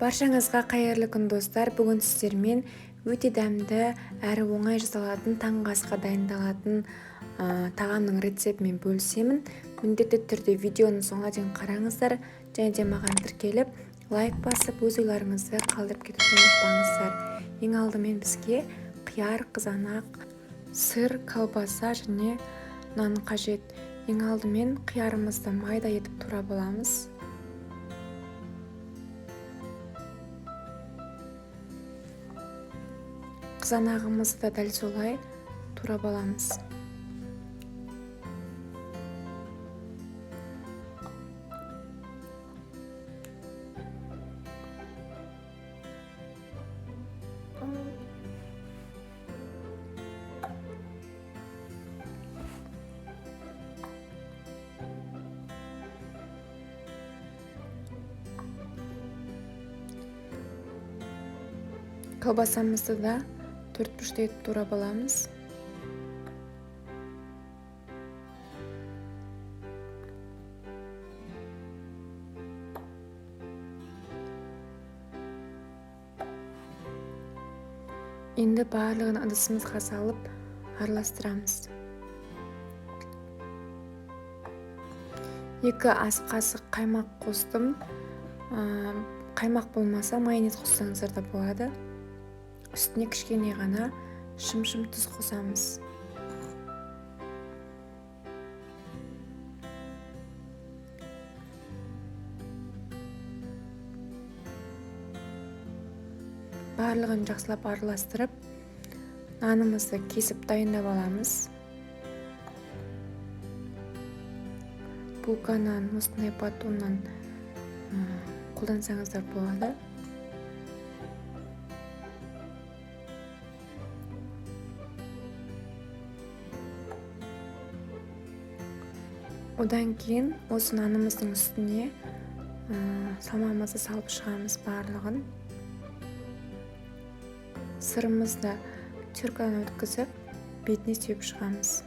Баршаңызға қайырлы күн, достар! Бүгін сіздермен өте дәмді әрі оңай жасалатын, таңғы асқа дайындалатын тағамның рецептімен бөлісемін. Міндетті түрде видеоның соңына дейін қараңыздар және де маған тіркеліп, лайк басып, өз ойларыңызды қалдырып кетуді ұмытпаңыздар. Ең алдымен бізге қияр, қызанақ, сыр, колбаса және нан қажет. Ең алдымен қиярымызды майда етіп турап аламыз. Қызанағымызды да дәл солай турап аламыз. Колбасамызды да төрт бұрышты етіп турап аламыз. Енді барлығын ыдысымызға салып араластырамыз. 2 ас қасық қаймақ қостым. Қаймақ болмаса майонез қоссаңыздар да болады. Үстіне кішкене ғана шым-шым тұз қосамыз. Барлығын жақсылап араластырып, нанымызды кесіп дайындап аламыз. Булка нан, осындай батоннан қолдансаңыздар болады. Одан кейін осы нанымыздың үстіне салмамызды салып шығамыз барлығын. Сырымызды теркадан өткізіп, бетіне сеуіп шығамыз.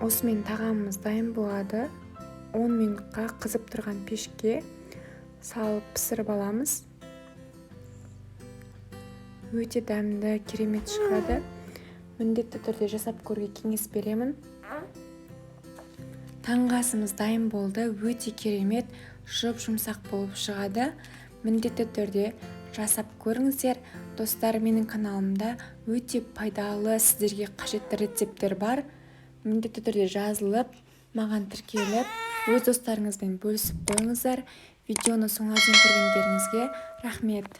Осымен тағамымыз дайын болады. 10 минутқа қызып тұрған пешке салып пісіріп аламыз. Өте дәмді, керемет шығады. Міндетті түрде жасап көруге кеңес беремін. Таңғы асымыз дайын болды. Өте керемет, жұп-жұмсақ болып шығады. Міндетті түрде жасап көріңіздер. Достар, менің каналымда өте пайдалы, сіздерге қажетті рецепттер бар. Міндетті түрде жазылып, маған тіркеліп, өз достарыңызбен бөлісіп қойыңыздар. Видеоны соңына дейін көргендеріңізге рахмет.